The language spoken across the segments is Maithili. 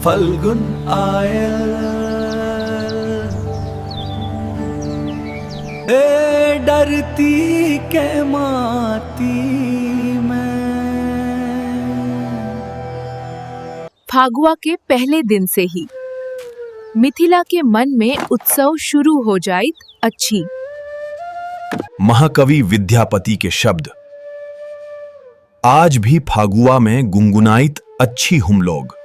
फल्गुन आयल। ए डरती के माती में। फागुआ के पहले दिन से ही मिथिला के मन में उत्सव शुरू हो जाइत अच्छी। महाकवि विद्यापति के शब्द आज भी फागुआ में गुनगुनाइत अच्छी हम लोग।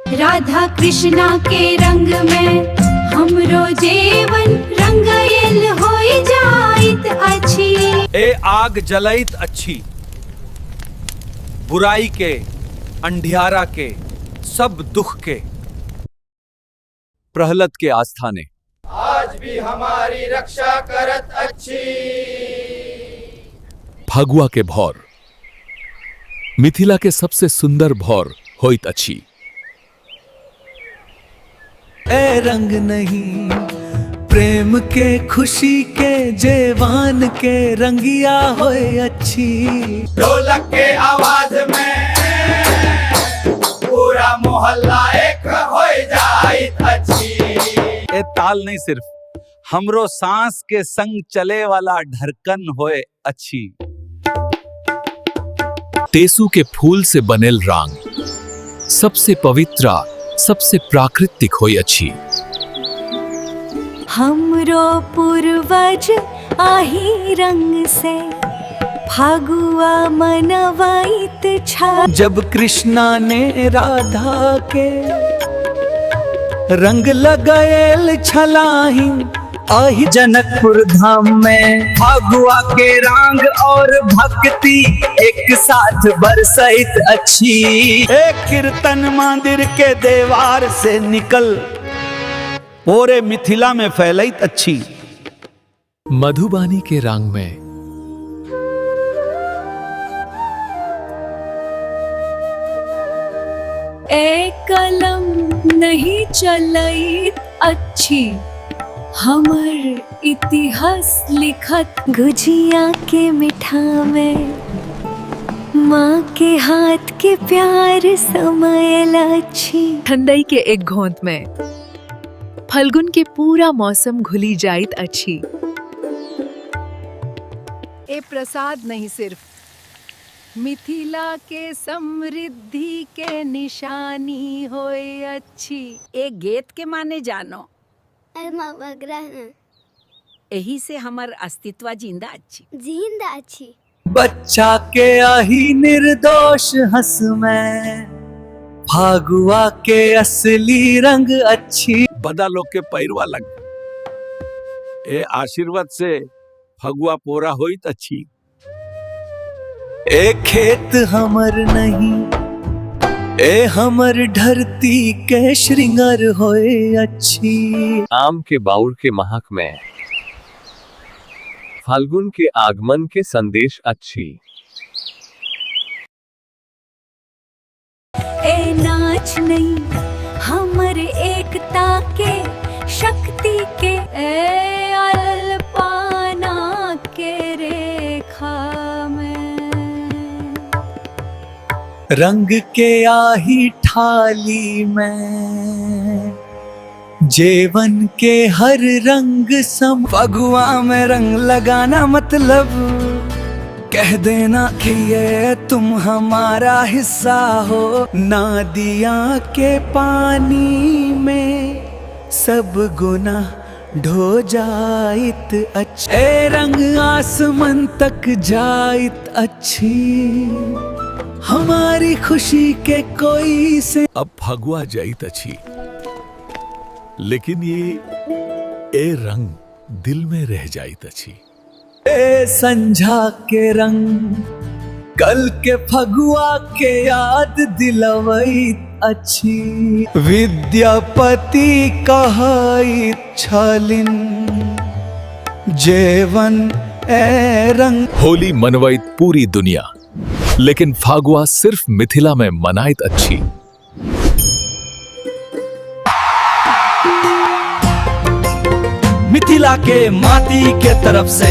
राधा कृष्णा के रंग में हमरो जीवन रंगयल होई जाइत अछि। ए आग जलैत अच्छी, बुराई के, अंधियारा के, सब दुख के। प्रहलाद के आस्था ने आज भी हमारी रक्षा करत अच्छी। फगुआ के भौर मिथिला के सबसे सुंदर भौर होइत अछि। ए रंग नहीं प्रेम के, खुशी के, जेवान के रंगिया होए अच्छी। ढोलक के आवाज में पूरा मोहल्ला एक हो जाइत अच्छी। ए ताल नहीं सिर्फ हमरो सांस के संग चले वाला ढरकन होए अच्छी। टेसू के फूल से बनेल रंग सबसे पवित्र, सबसे प्राकृतिक होई अछि। हमरो पूर्वज आही रंग से फागुआ मनवाइत छा। जब कृष्णा ने राधा के रंग लगायल छलाही आही जनकपुर धाम में फागुआ के रंग और भक्ति एक साथ बरसैत अच्छी। एक कीर्तन मंदिर के देवार से निकल पूरे मिथिला में फैलैत अच्छी। मधुबानी के रंग में ए कलम नहीं चलैत अच्छी, हमर इतिहास लिखत। गुजिया के मिठा में माँ के हाथ के प्यार समायल अच्छी। ठंडई के एक घोंत में फल्गुन के पूरा मौसम घुली जाइत अछि। ए प्रसाद नहीं सिर्फ मिथिला के समृद्धि के निशानी होए अच्छी। ए गेत के माने जानो? एही से हमर अस्तित्व जिंदा अछि। जिंदा अछि। बच्चा के आही निर्दोष हंस में फागुआ के असली रंग अच्छी। बदा लोग के पैरवा लग ए आशीर्वाद से फगुआ पोरा होइत अच्छी। ए खेत हमर नहीं, ए हमर धरती के श्रृंगार होए अच्छी। आम के बाउर के महक में फाल्गुन के आगमन के संदेश अच्छी। ए नाच नहीं हमर एकता के शक्ति के। ए अल्पाना के रेखा में रंग के आही थाली में जेवन के हर रंग सम। फगुआ में रंग लगाना मतलब कह देना कि ये तुम हमारा हिस्सा हो। नदिया के पानी में सब गुना ढो जाइत अच्छे। ए रंग आसमान तक जाइत अच्छी, हमारी खुशी के कोई से। अब फगुआ जाइत अछि, लेकिन ये ए रंग दिल में रह जाइत अछि। ए संझा के रंग कल के फगुआ के याद दिलवैत अच्छी। विद्यापति कहैत छलिन जेवन ए रंग। होली मनवैत पूरी दुनिया, लेकिन फागुआ सिर्फ मिथिला में मनाइत अच्छी। मिथिला के माटी के तरफ से